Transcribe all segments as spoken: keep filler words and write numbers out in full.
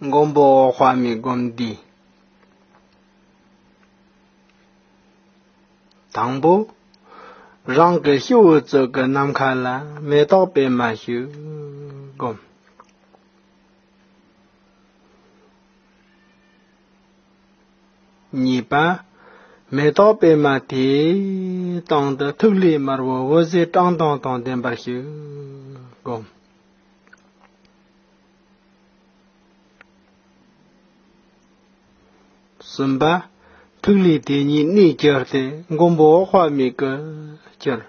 མགོན་པོ་འོད་དཔག་མེད་སྒོམ་བཟླས། དང་པོ། རང་གི་སྤྱི་བོའི་གཙུག་གི་ནམ་མཁའ་ལ་མེ་ཏོག་པད་མ་ཞིག་བསྒོམ། གཉིས་པ། མེ་ཏོག་པད་མ་དེའི་སྟེང་དུ་ཐིག་ལེ་དམར་པོ་འོད་ཟེར་བཀྲག་མདངས་དང་ལྡན་པ་ཞིག་བསྒོམ། གསུམ་པ། ཐིག་ལེ་དེ་ཉིད་གནས་གྱུར་ཏེ་མགོན་པོ་འོད་དཔག་མེད་ཀྱིས་གྱུར།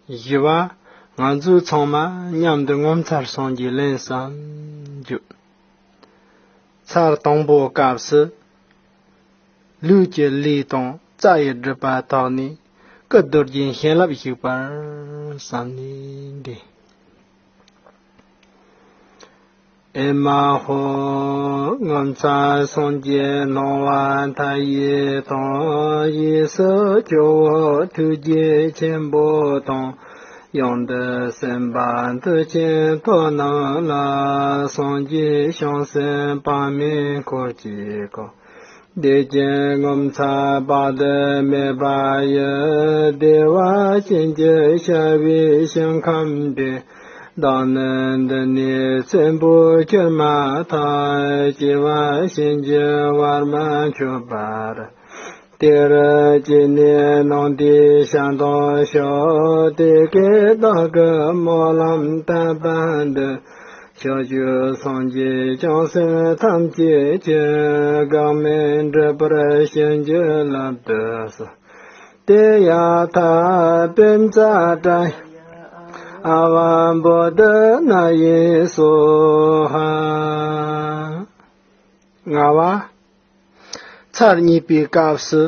བཞི་པ། ང་ཚོས་ཚང་མ་མཉམ་དུ་ངོ་མཚར་སངས་རྒྱས་ལན་གསུམ་བརྗོད། ཚར་དང་པོའི་སྐབས་སུ། ལུས་ཀྱི་ལས་དང་རྩ་ཡི་སྒྲིབ་པ་དག་ནས་སྐུ་རྡོ་རྗེ་བྱིན་རླབས་ཞུགས་པར་བསམ་ནས་བཟླས། ཨེ་མ་ཧོ། ངོ་མཚར་སངས་རྒྱས་སྣང་བ་མཐའ་ཡས་དང་། གཡས་སུ་ཇོ་བོ་ཐུགས་རྗེ་ཆེན་པོ་དང་། གཡོན་དུ་སེམས་དཔའ་མཐུ་ཆེན་ཐོབ་རྣམས་ལ། སངས་རྒྱས་བྱང་སེམས་དཔག་མེད་འཁོར་གྱིས་བསྐོར། བདེ་ཆེན་ངོ་མཚར་དཔག་ཏུ་མེད་པ་ཡི། བདེ་བ་ཅན་གྱི་ཤ་བའི་ཞིང་ཁམས་དེར། བདག་ནི་འདི་ནས་ཚེ་འཕོས་གྱུར་མ་ཐག། སྐྱེ་བ་གཞན་གྱིས་བར་མ་ཆོད་པར། དེ་རུ་སྐྱེས་ནས་སྣང་མཐའི་ཞལ་མཐོང་ཤོག། དེ་སྐད་བདག་གིས་སྨོན་ལམ་བཏབ་པ་འདི། ཕྱོགས་བཅུའི་སངས་རྒྱས་བྱང་སེམས་ཐམས་ཅད་ཀྱིས། འགག་མེད་འགྲུབ་པར་བྱིན་གྱིས་བརླབ་ཏུ་གསོལ། ཏདྱ་ཐཱ། པཉྩ་ཏྲཱ་ཡ་ཨ་ཝ་བོ་དྷ་ནཱ་ཡེ་སྭཱ་ཧཱ། ལྔ་པ། ཚར་གཉིས་པའི་སྐབས་སུ།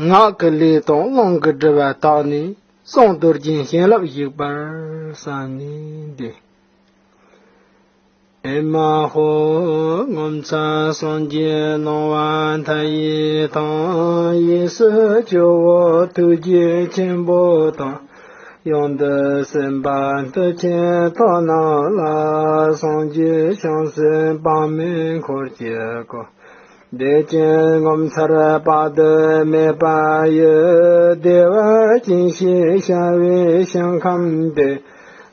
ངག་གི་ལས་དང་རླུང་གི་སྒྲིབ་པ་དག་ནས་གསུང་རྡོ་རྗེའི་བྱིན་རླབས་ཞུགས་པར་བསམ་ནས་བཟླས། ཨེ་མ་ཧོ། ངོ་མཚར་སངས་རྒྱས་སྣང་བ་མཐའ་ཡས་དང་། གཡས་སུ་ཇོ་བོ་ཐུགས་རྗེ་ཆེན་པོ་དང་། གཡོན་དུ་སེམས་དཔའ་མཐུ་ཆེན་ཐོབ་རྣམས་ལ། སངས་རྒྱས་བྱང་སེམས་དཔག་མེད་འཁོར་གྱིས་བསྐོར། བདེ་ཆེན་ངོ་མཚར་དཔག་ཏུ་མེད་པ་ཡི། བདེ་བ་ཅན་ཞེས་བྱ་བའི་ཞིང་ཁམས་དེར།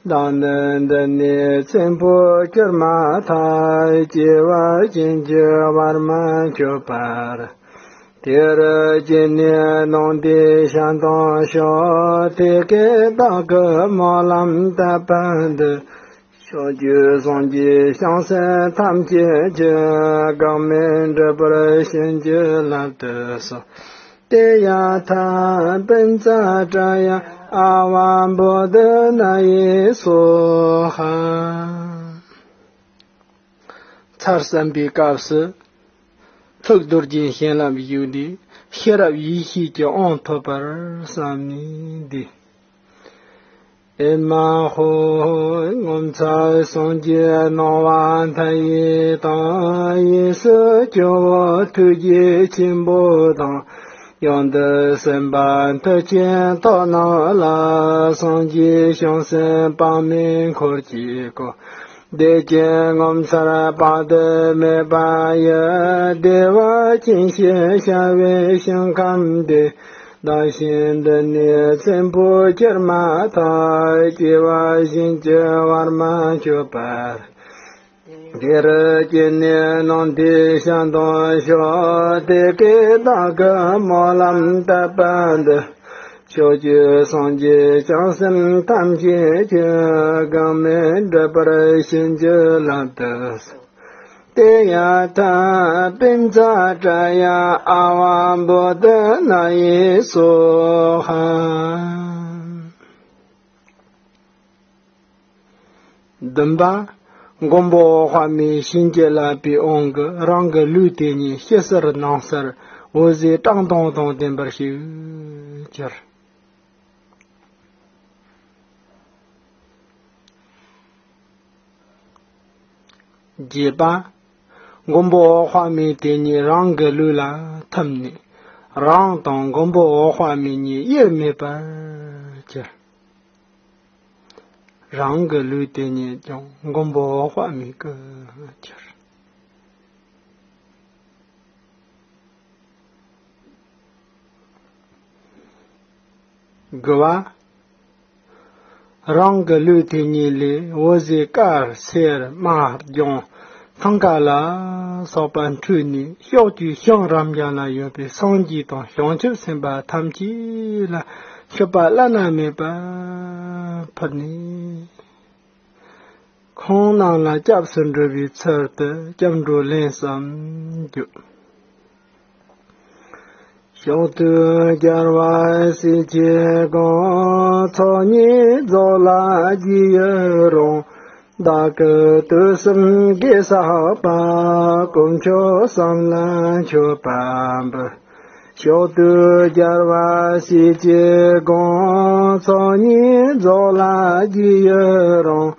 བདག་ནི་འདི་ནས་ཚེ་འཕོས་གྱུར་མ་ཐག། སྐྱེ་བ་གཞན་གྱིས་བར་མ་ཆོད་པར། དེ་རུ་སྐྱེས་ནས་སྣང་མཐའི་ཞལ་མཐོང་ཤོག། དེ་སྐད་བདག་གིས་སྨོན་ལམ་བཏབ་པ་འདི། ཕྱོགས་བཅུའི་སངས་རྒྱས་བྱང་སེམས་ཐམས་ཅད་ཀྱིས། འགག་མེད་འགྲུབ་པར་བྱིན་གྱིས་བརླབ་ཏུ་གསོལ། ཏདྱ་ཐཱ། པཉྩ་ཏྲཱ་ཡ་ཨ་ཝ་བོ་དྷ་ནཱ་ཡེ་སྭཱ་ཧཱ། ཚར་གསུམ་པའི་སྐབས་སུ། ཐུགས་རྡོ་རྗེའི་བྱིན་རླབས་ཞུགས་ཏེ། ཤེས་རབ་ཡེ་ཤེས་ཀྱི་དབང་ཐོབ་པར་བསམ་ནས་བཟླས། ཨེ་མ་ཧོ། ངོ་མཚར་སངས་རྒྱས་སྣང་བ་མཐའ་ཡས་དང་། གཡས་སུ་ཇོ་བོ་ཐུགས་རྗེ་ཆེན་པོ་དང་། གཡོན་དུ་སེམས་དཔའ་མཐུ་ཆེན་ཐོབ་རྣམས་ལ། སངས་རྒྱས་བྱང་སེམས་དཔག་མེད་འཁོར་གྱིས་བསྐོར། བདེ་ཆེན་ངོ་མཚར་དཔག་ཏུ་མེད་པ་ཡི། བདེ་བ་ཅན་ཞེས་བྱ་བའི་ཞིང་ཁམས་དེར། བདག་གཞན་འདི་ནས་ཚེ་འཕོས་གྱུར་མ་ཐག། སྐྱེ་བ་གཞན་གྱིས་བར་མ་ཆོད་པར། དེ་རུ་སྐྱེས་ནས་སྣང་མཐའི་ཞལ་མཐོང་ཤོག། དེ་སྐད་བདག་གིས་སྨོན་ལམ་བཏབ་པ་འདི། ཕྱོགས་བཅུའི་སངས་རྒྱས་བྱང་སེམས་ཐམས་ཅད་ཀྱིས། འགག་མེད་འགྲུབ་པར་བྱིན་གྱིས་བརླབ་ཏུ་གསོལ། ཏདྱ་ཐཱ། པཉྩ་ཏྲཱ་ཡ་ཨ་ཝ་བོ་དྷ་ནཱ་ཡེ་སྭཱ་ཧཱ། བདུན་པ། མགོན་པོ་འོད་དཔག་མེད་བྱིན་གྱིས་བརླབས་པའི་དབང་གིས་རང་གི་ལུས་དེ་ཉིད་ཕྱི་གསལ་ནང་གསལ་འོད་ཟེར་བཀྲག་མདངས་དང་ལྡན་པར་ཞིག་གྱུར། བརྒྱད་པ། མགོན་པོ་འོད་དཔག་མེད་དེ་ཉིད་རང་གི་ལུས་ལ་ཐིམ་ནས། རང་དང་མགོན་པོ་འོད་དཔག་མེད་གཉིས་དབྱེར་མེད་པར་གྱུར། རང་གི་ལུས་དེ་ཉིད་ཀྱང་མགོན་པོ་འོད་དཔག་མེད་ཀྱིས་གྱུར། དགུ་པ། རང་གི་ལུས་དེ་ཉིད་ལས་འོད་ཟེར་དཀར་སེར་དམར་ལྗང་ཐང་ཀ་ལ་སོགས་པ་འཕྲོས་ནས་ཕྱོགས་བཅུའི་ཞིང་རབ་འབྱམས་ན་ཡོད་པའི་སངས་རྒྱས་དང་བྱང་ཆུབ་སེམས་དཔའ་ཐམས་ཅད་ལ་མཆོད་པ་བླ་ན་མེད་པ་ཕུལ་ནས། ཁོང་རྣམས་ལ་སྐྱབས་སུ་འགྲོ་བའི་ཚུལ་དུ་སྐྱབས་འགྲོ་ལན་གསུམ་བརྗོད། ཕྱོགས་དུས་རྒྱལ་བ་སྲས་ཀྱི་དགོངས། ཚོགས་གཉིས་རྫོགས་ལ་རྒྱུ་ཡི་རང་། བདག་གི་དུས་གསུམ་དགེ་བསགས་པ། དཀོན་མཆོག་གསུམ་ལ་མཆོད་པ་འབུལ། ཕྱོགས་དུས་རྒྱལ་བ་སྲས་ཀྱི་དགོངས། ཚོགས་གཉིས་རྫོགས་ལ་རྒྱུ་ཡི་རང་།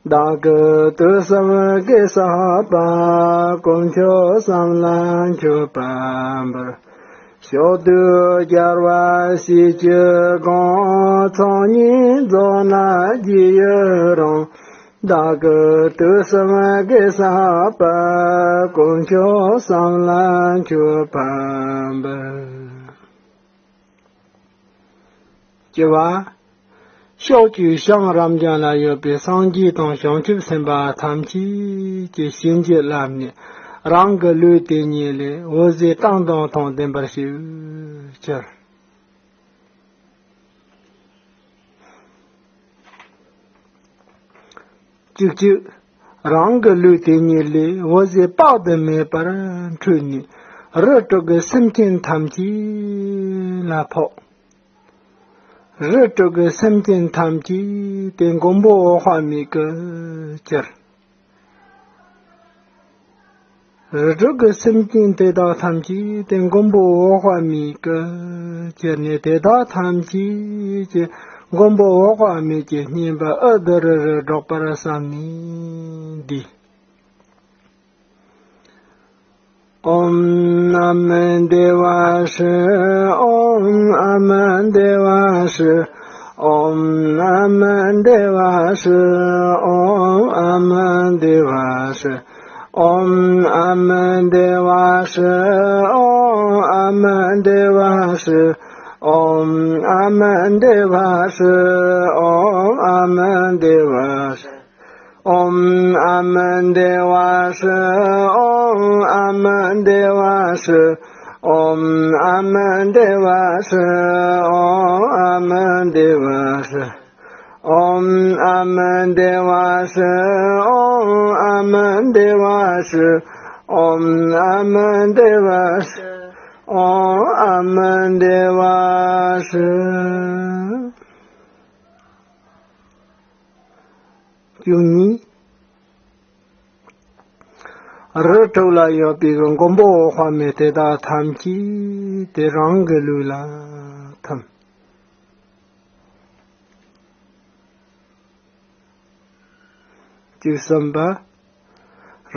བདག་གི་དུས་གསུམ་དགེ་བསགས་པ། དཀོན་མཆོག་གསུམ་ལ་མཆོད་པ་འབུལ། ཕྱོགས་དུས་རྒྱལ་བ་སྲས་ཀྱི་དགོངས། ཚོགས་གཉིས་རྫོགས་ན་རྒྱུ་ཡི་རང་། བདག་གི་དུས་གསུམ་དགེ་བསགས་པ། དཀོན་མཆོག་གསུམ་ལ་མཆོད་པ་འབུལ། བཅུ་པ། ཕྱོགས་བཅུའི་ཞིང་རབ་འབྱམས་ན་ཡོད་པའི་སངས་རྒྱས་དང་བྱང་ཆུབ་སེམས་དཔའ་ཐམས་ཅད་ཀྱི་བྱིན་གྱིས་བརླབས་ནས་རང་གི་ལུས་དེ་ཉིད་ལས་འོད་ཟེར་དང་དུང་དང་ལྡན་པར་གྱུར། བཅུ་གཅིག། རང་གི་ལུས་དེ་ཉིད་ལས་འོད་ཟེར་དཔག་ཏུ་མེད་པར་འཕྲོས་ནས་རིགས་དྲུག་གི་སེམས་ཅན་ཐམས་ཅད་ལ་ཕོག། རིགས་དྲུག་གི་སེམས་ཅན་ཐམས་ཅད་དེ་མགོན་པོ་འོད་དཔག་མེད་ཀྱིས་གྱུར། རིགས་དྲུག་གི་སེམས་ཅན་དེ་དག་ཐམས་ཅད་དེ་མགོན་པོ་འོད་དཔག་མེད་ཀྱིས་གྱུར་ནས། དེ་དག་ཐམས་ཅད་ཀྱི་མགོན་པོ་འོད་དཔག་མེད་ཀྱི་བསྙེན་པ་ཨུ་དུམ་ཀྲི་རུ་སྒྲོག་པར་བསམས་ནས་འདི། ཨོཾ་ཨ་མི་དྷེ་ཝ་ཧྲཱིཿ། ཨོཾ་ཨ་མི་དྷེ་ཝ་ཧྲཱིཿ། ཨོཾ་ཨ་མི་དྷེ་ཝ་ཧྲཱིཿ། ཨོཾ་ཨ་མི་དྷེ་ཝ་ཧྲཱིཿ། ཨོཾ་ཨ་མི་དྷེ་ཝ་ཧྲཱིཿ། ཨོཾ་ཨ་མི་དྷེ་ཝ་ཧྲཱིཿ། ཨོཾ་ཨ་མི་དྷེ་ཝ་ཧྲཱིཿ། ཨོཾ་ཨ་མི་དྷེ་ཝ་ཧྲཱིཿ། ཨོཾ་ཨ་མི་དྷེ་ཝ་ཧྲཱིཿ། ཨོཾ་ཨ་མི་དྷེ་ཝ་ཧྲཱིཿ། ཨོཾ་ཨ་མི་དྷེ་ཝ་ཧྲཱིཿ། ཨོཾ་ཨ་མི་དྷེ་ཝ་ཧྲཱིཿ། ཨོཾ་ཨ་མི་དྷེ་ཝ་ཧྲཱིཿ། ཨོཾ་ཨ་མི་དྷེ་ཝ་ཧྲཱིཿ། ཨོཾ་ཨ་མི་དྷེ་ཝ་ཧྲཱིཿ། ཨོཾ་ཨ་མི་དྷེ་ཝ་ཧྲཱིཿ། བཅུ་གཉིས། རིགས་དྲུག་ལ་ཡོད་པའི་མགོན་པོ་འོད་དཔག་མེད་དེ་དག་ཐམས་ཅད་དེ་རང་གི་ལུས་ལ་ཐིམ། བཅུ་གསུམ་པ།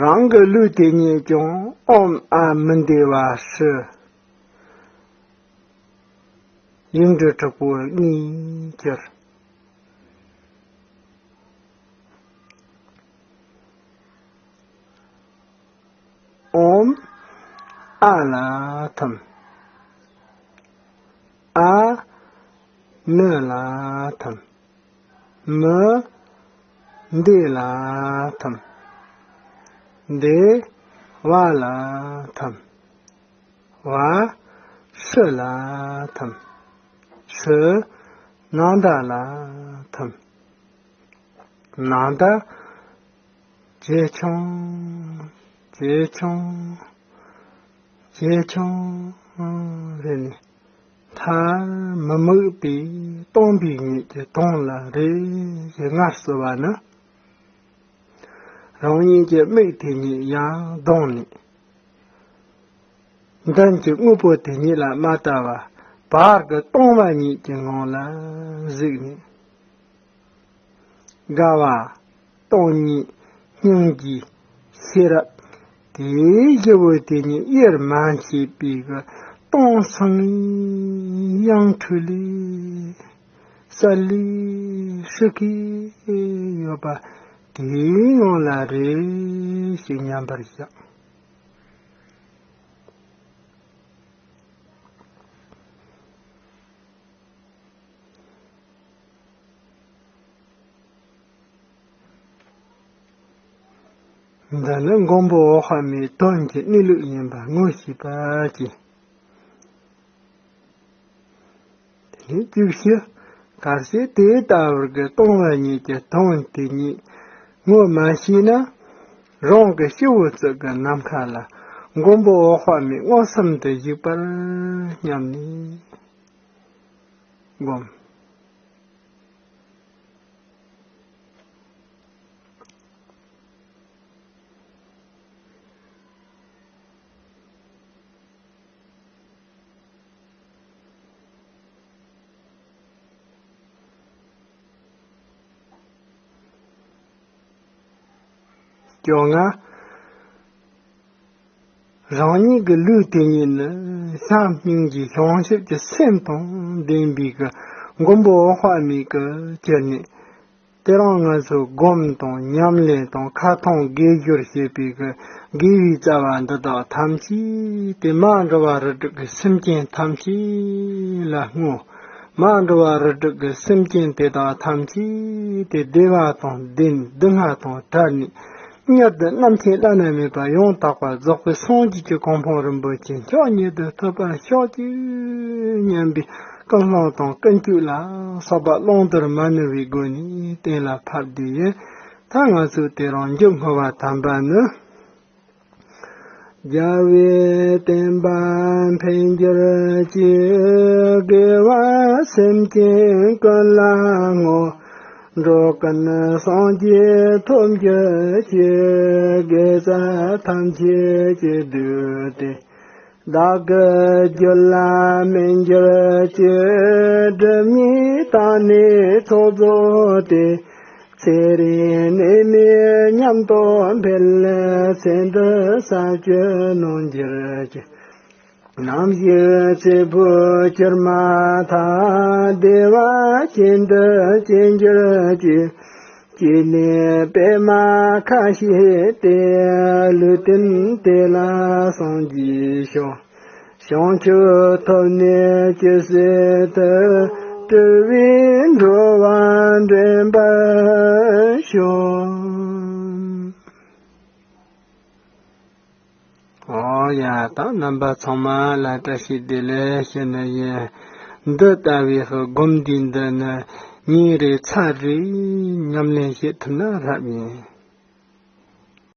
རང་གི་ལུས་དེ་ཉིད་ཀྱང་ཨོཾ་ཨ་མི་དྷེ་ཝ་ཧྲཱིཿ། ཡིག་འབྲུ་དྲུག་པོ་ལྔས་གྱུར། ཨོཾ་ཨ་ལ་ཐིམ། ཨ་མི་ལ་ཐིམ། མི་དྷེ་ལ་ཐིམ། དྷེ་ཝ་ལ་ཐིམ། ཝ་ཧྲཱིཿ་ལ་ཐིམ། ཧྲཱིཿ་ནཱ་ད་ལ་ཐིམ། ནཱ་ད་ཇེ་ཆུང་། ཇེ་ཆུང་། ཇེ་ཆུང་རེད་ནས། མཐར་མི་དམིགས་པའི་སྟོང་པའི་ཉིད་ཀྱི་དོན་ལ་རེ་ཞིག་ངལ་གསོ་བ་ནི། རང་ཉིད་ཀྱི་མིག་དེ་ཉིད་ཡང་གདངས་ནས། མདུན་གྱི་དངོས་པོ་དེ་ཉིད་ལ་མ་ལྟ་བར་བར་གྱི་སྟོང་པ་ཉིད་ཀྱི་ངང་ལ་གཟིགས་ནས། དགའ་བ། སྟོང་ཉིད། སྙིང་རྗེ། ཤེས་རབ། དེའི་བཞི་པོ་དེ་ཉིད་དབྱེར་མ་མཆིས་པའི་གི་ སྟོང་སང་ཡང་འཕྲུལ་ལས་གསལ་ལས་ཧྲིག་གེ་ཡོད་པ་དེའི་ངང་ལ་རེ་ཞིག་མཉམ་པར་བཞག་འདི་ནི་མགོན་པོ་འོད་དཔག་མེད་དོན་གྱི་གནས་ལུགས་ཡིན་པ་ངོ་ཤེས་པ་གྱིས། དེ་ནས་བཅུ་བཞི། གལ་སྲིད་དེ་ལྟ་བུར་གྱི་སྟོང་པ་ཉིད་ཀྱི་དོན་དེ་ཉིད་ངོ་མ་ཤེས་ན། རང་གི་སྤྱི་བོ་གཙུག་གི་ནམ་མཁའ་ལ་མགོན་པོ་འོད་དཔག་མེད་མངོན་སུམ་དུ་བཞུགས་པར་སྙམ་ནས་བསྒོམ། བཅོ་ལྔ། རང་ཉིད་ཀྱི་ལུས་དེ་ཉིད་ནི་བྱམས་སྙིང་རྗེ་བྱང་ཆུབ་ཀྱི་སེམས་དང་ལྡན་པའི་གི་མགོན་པོ་འོད་དཔག་མེད་ཀྱི་གྱུར་ནས། དེ་རིང་ང་ཚོས་སྒོམ་དང་ཉམས་ལེན་དང་ཁ་ཐོན་དགེ་སྦྱོར་བྱེད་པའི་གི་དགེ་བའི་རྩ་བ་འདི་དག་ཐམས་ཅད་དེ་མ་འགྲོ་བ་རིགས་དྲུག་གི་སེམས་ཅན་ཐམས་ཅད་ལ་བསྔོ། མ་འགྲོ་བ་རིགས་དྲུག་གི་སེམས་ཅན་དེ་དག་ཐམས་ཅད་དེ་བདེ་བ་དང་ལྡན། སྡུག་བསྔལ་དང་བྲལ་ནས་མྱུར་དུ་རྣམ་མཁྱེན་བླ་ན་མེད་པ་ཡང་དག་པར་རྫོགས་པའི་སངས་རྒྱས་ཀྱི་གོ་འཕང་རིན་པོ་ཆེ་མཆོག་ཉིད་དུ་ཐོབ་པར་ཤོག་ཅིག་སྙམ་པའི་སྐུལ་སློང་དང་ཀུན་སྤྱོད་ལ་སོགས་པ་བླང་དོར་མ་ནུབ་པའི་སྒོ་ནས་གཏན་ལ་ཕབ་སྟེ་ཡིན། ད་ང་ཚོས་དེ་རིང་མཇུག་བསྔོ་བ་དམ་པ་ནི། རྒྱལ་བའི་བསྟན་པ་འཕེལ་འགྱུར་ཅིག་དགེ་བ་སེམས་ཅན་ཀུན་ལ་བསྔོ། འགྲོ་ཀུན་སངས་རྒྱས་ཐོབ་འགྱུར་ཅིག་དགེ་རྩ་ཐམས་ཅད་ཀྱི་བདུད་དེ། བདག་གི་རྒྱུད་ལ་མི་འགྱུར་ཅིག་སྒྲིབ་གཉིས་དག་ནས་ཚོགས་རྫོགས་ཏེ། ཚེ་རིང་ནད་མེད་ཉམས་རྟོགས་འཕེལ། ཚེ་འདི་ས་བཅུ་ནོར་འགྱུར་ཅིག་ནམ་ཞིག་ཚེ་འཕོས་གྱུར་མ་ཐག་བདེ་བ་ཅན་དུ་སྐྱེ་འགྱུར་ཅིག་སྐྱེས་ནས་པདྨ་ཁ་ཕྱེས་ཏེ། ལུས་རྟེན་དེ་ལ་སངས་རྒྱས་ཤོག་བྱང་ཆུབ་ཐོབ་ནས་ཇི་སྲིད་དུ། སྤྲུལ་པའི་འགྲོ་བ་འདྲེན་པར་ཤོག་ཨོ་ཡ། ད་རྣམ་པ་ཚང་མ་ལ་བཀྲ་ཤིས་བདེ་ལེགས་ཞུ་ནི་ཡིན། འདི་ལྟ་བུའི་སྒོམ་བཟླས་འདི་ནི་ཉིན་རེ་ཚར་རེ་ཉམས་ལེན་བྱེད་ཐུབ་ན་ལྷག་ཡིན།